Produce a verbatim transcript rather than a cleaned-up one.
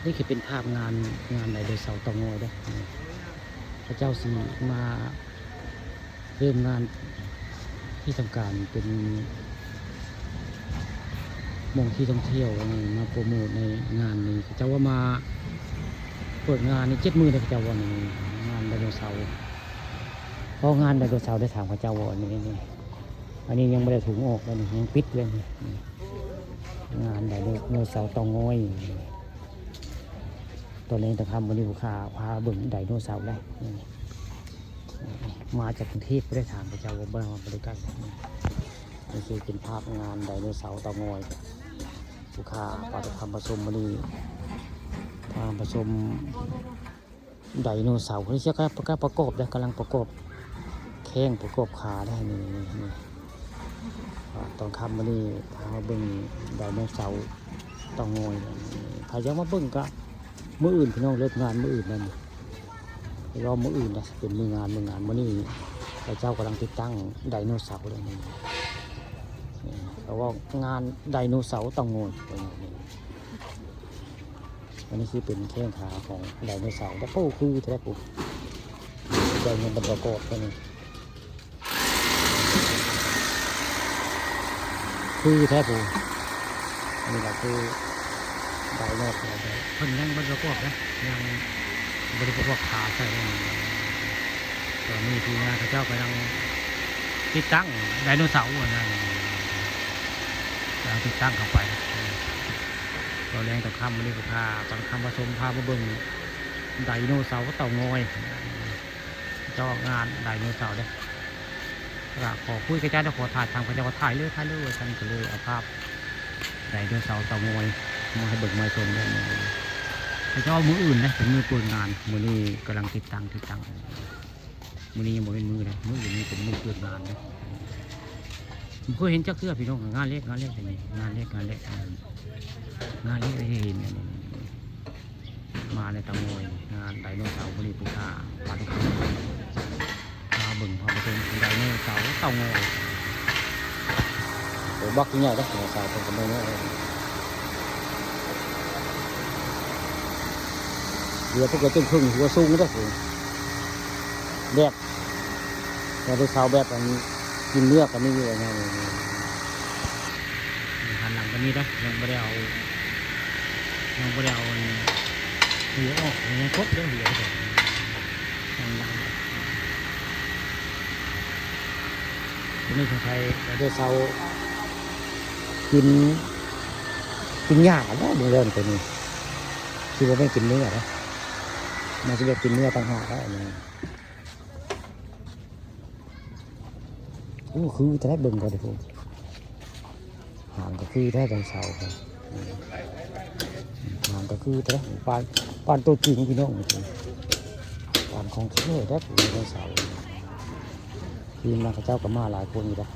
นี่คือเป็นภาพงาน งานไดโนเสาร์เต่างอยเด้อ เขาเจ้าสิมาเริ่มงานที่ทำการเป็นหม่องที่ท่องเที่ยวมาโปรโมทในงานนี้ เขาเจ้าว่ามาเปิดงานนี่เจ็ดมื้อเลย เขาเจ้าว่านี่งานไดโนเสาร์ เพราะงานไดโนเสาร์ได้ถามเขาเจ้าว่าอันนี้นี่ อันนี้ยังไม่ได้ถุงออกเลยนี่ ยังปิดเลยนี่ งานไดโนเสาร์เต่างอย ตอนแลงตอนค่ำมื้อนี้ลูกค้าพาเบิ่งไดโนเสาร์ได้ มาจากกรุงเทพฯ บ่ได้ถามเขาเจ้าว่าบ่ได้ บ่ได้ใกล้ นี่คือเป็นภาพงานไดโนเสาร์เต่างอย ลูกค้าพาไปทำผสมมื้อนี้ ทำผสมไดโนเสาร์ นี่เสียก็ ก็ประกอบนะ กำลังประกอบแข้งประกอบขาได้ นี่ นี่ นี่ อ่า ตอนค่ำมื้อนี้พามาเบิ่งไดโนเสาร์เต่างอย ถ้าอยากมาเบิ่งก็มื้ออื่นพี่น้อง เลิกงานมื้ออื่นนั่น รอมื้ออื่นนะ เป็นมื้องาน มื้องาน มื้อนี้เขาเจ้ากำลังติดตั้งไดโนเสาร์เลยนี่ นี่ เพราะว่างานไดโนเสาร์เต่างอย นี่ อันนี้คือเป็นแข้งขาของไดโนเสาร์ แล้วก็คือแท้ปุ๊บ ได้เงินเป็นประกอบตัวนี้ คือแท้ปุ๊บ อันนี้ก็คือไดโนเสาร์ เพิ่นยังบ่ได้ประกอบนะ ยังบ่ได้ประกอบขาใส่เลย ตอนนี้ทีมงานเขาเจ้ากำลังติดตั้งไดโนเสาร์อยู่นะ กำลังติดตั้งเข้าไป ตอนแลงตอนค่ำมื้อนี้ก็พา ตอนค่ำผสมพามาเบิ่งไดโนเสาร์เต่างอย เจ้างานไดโนเสาร์เด้อ ก็ขอคุยกับเจ้า ขอถ่ายทำกับเจ้า ก็ถ่ายเลย ถ่ายเลย ว่าซั่นก็เลยเอาภาพไดโนเสาร์เต่างอยมาให้เบิ่งมาชมเด้อ แต่เจ้ามื้ออื่นนะ เป็นมื้อเปิดงาน มื้อนี้กำลังติดตั้ง ติดตั้ง มื้อนี้ยังบ่เป็นมื้อนะ มื้ออื่นนี่เป็นมื้อเปิดงานนะ ผมเคยเห็นจักเทื่อพี่น้อง งานเล็ก งานเล็ก งานเล็ก งานเล็ก งานเล็ก ให้เห็น มาในเต่างอย งานไดโนเสาร์ มื้อนี้ผู้ค้ามาทุกคน มาเบิ่งความเป็นไดโนเสาร์เต่างอย โอ้ บักใหญ่เด้อ ไดโนเสาร์เป็นกันเด้อ เดี๋ยวพวกก็จนครึ่งหัวสูงเด้อ แบบ ไดโนเสาร์แบบอันกินเนื้อก็มีอยู่ไง นี่ นี่ หันหลังก็มีนะ ยังบ่ได้เอา ยังบ่ได้เอาอันหัวออก ยังครบเด้อ หัวก็ยัง ยัง ตัวนี้สงสัยไดโนเสาร์กิน กินหญ้ากันแล้ว เบิ่งแล้วตัวนี้ คือว่าไม่กินเนื้อนะ มันจะแบบกินเนื้อต่างหากแล้วอันนี้ โอ้ คือจะได้เบิ่งก่อนเด้อ หางก็คือแท้ไดโนเสาร์ครับ หางก็คือแท้ ปาน ปานตัวจริงพี่น้อง ปานของแท้แท้ไดโนเสาร์ ทีมงานเขาเจ้าก็มาหลายคนอยู่นะ